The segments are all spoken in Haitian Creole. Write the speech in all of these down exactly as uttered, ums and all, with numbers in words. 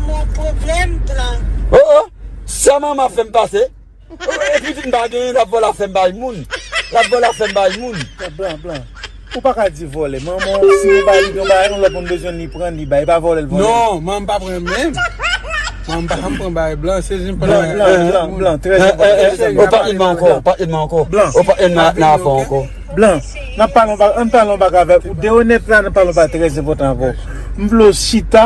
Mon pwoblèm, Blan. Oh, oh, sa manman fè m pase. Oh, e pitit m pa genyen, l ap vòlè afè m bay moun. L ap vòlè afè m bay moun. Blan, Blan. Ou pa ka di vòlè. Manman w, si ou ba li yon bagay, yon lòt moun bezwen li pran, li bay. E pa vòlè l vòlè. Non, manman pa pran menm. Manman pa janm pran bagay Blan, se jis Blan, Blan, Blan, Blan, trè enpòtan, trè enpòtan. Ou pa ede m ankò, ou pa ede m ankò. Blan. Ou pa ede m nan afè ankò. Blan, n ap pale yon bagay, ann pale yon bagay avè ou. De onèt la, n ap pale yon bagay trè enpòtan avè w. M vle w chita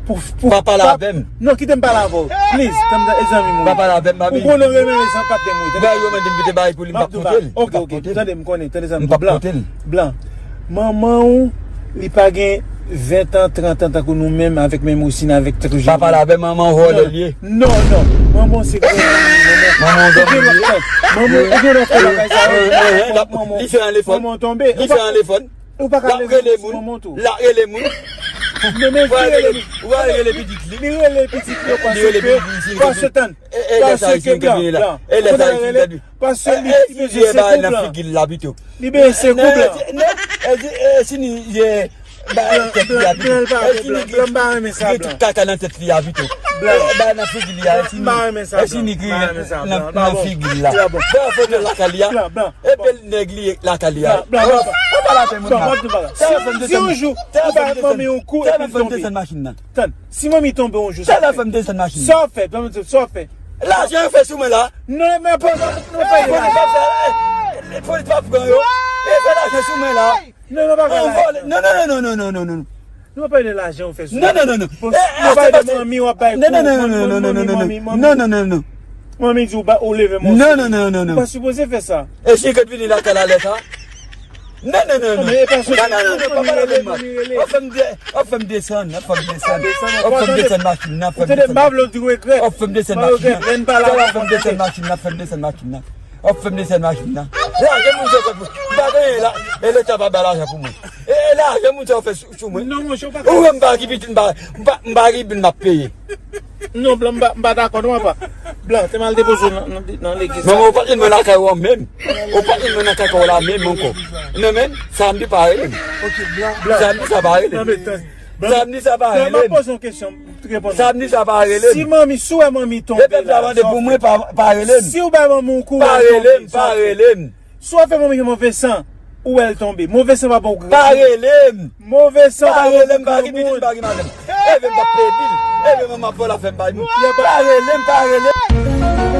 pou, pou. Pa pale avè m. Non, kite m pale avè w. Please, tanm nan, e zanmi m wi. Pa pale avè m, mami. Ou konnen w renmen rezon patnè m wi. Bay yo mande m kite bay pou li, m p ap pote l. Ok, ok, tande m konnen, tande zanmi m. M p ap pote l. Blan. Manman w, li pa gen ven tan, trant an tankou nou menm, avèk menm routine, avèk tankou jan. Pa pale avè manman w, vòlè l ye. Non, non. Manman w se granmoun li, manman w. Manman w granmoun li ye. Manman w, ou gen lòt bagay sa yo. Li fè elefòn. Manman w tonbe. Li fè elefòn. Ou pa ka leve sou manman w tou. L ap rele moun. L ap rele moun. Ou al rele pitit li. Li rele pitit li, paske, paske tann. Paske Blan, Blan. Ou konnen rele, paske li, li bezwen sekou Blan. Li bezwen sekou Blan. E si ni ye ba tèt li a pito. E si ni gen tout kaka nan tèt li a pito. Ba nan figi li a, e si ni gen nan figi li a. Ba foto lakay li a. Epi nèg li lakay li a. Ou pa la fè moun mal. Si yon jou ou ba manmi yon kou epi l tonbe. Tann, si manmi tonbe yon jou, sa w fè? Sa w fè? Sa w fè? Lajan yo fè sou mwen la. Non, men pa, non, pa. Polis pa pran yo. E fè lajan sou mwen la. Non, non, pa ka lajan. Non, non, non, non, non, non, non, non. Nou pa pale de lajan ou fè sou mwen. Non, non, non, non. Nou pale de manmi w ap bay kou. Non, non, non, non, non, non, non, non, non, non, non, non, non, non. Manmi di ou ba, ou leve mwen. Non, non, non, non, non. Ou pa sipoze fè sa. E si yo vini lakay la lè sa? Non, non, non, non. Non, non, non, non, pa pale avè m. W ap fè m de-, w ap fè m desann, w ap fè m desann. W ap fè m desann machin nan, w ap fè m desann machin nan. W ap fè m desann machin nan, w ap fè m desann machin nan. W ap fè m desann machin nan. Lajan moun sa fè pou m pa genyen la, e leta pa bay lajan pou mwen. E, e lajan moun sa fè sou, sou mwen. Non, monchè, ou pa ka. Ou wè m pa ki pitit, m pa, m pa, m pa ki bil m ap peye. Non, Blan, m pa, m pa dakò non, papa. Blan, te m al depoze w nan, nan, nan legliz la. Manman, ou pa t jwenn mwen lakay ou an menm. Ou pa t jwenn mwen nan kaka w la menm ankò. Non, men, samdi pa rele m. Ok, Blan, Blan. Samdi sa pa rele m. Non, men, tann. Samdi sa pa rele m. M ap poze yon kesyon, reponn mwen. Samdi sa pa rele m. Si manmi, si w wè manmi tonbe la, sa w fè? Pou mwen, pa, pa rele m. Si w bay manmi yon kou, pa rele m, pa rele m. Si w ap fè manmi move san, ou wè l tonbe. Move san pa bon grenn moun. Pa rele m. Move san pa bon grenn moun. Pa rele m, pa ki pitit, pa ki madanm. Ebe m p ap peye bil. Ebe manman vòlè afè m bay moun. Pa rele m, pa rele m.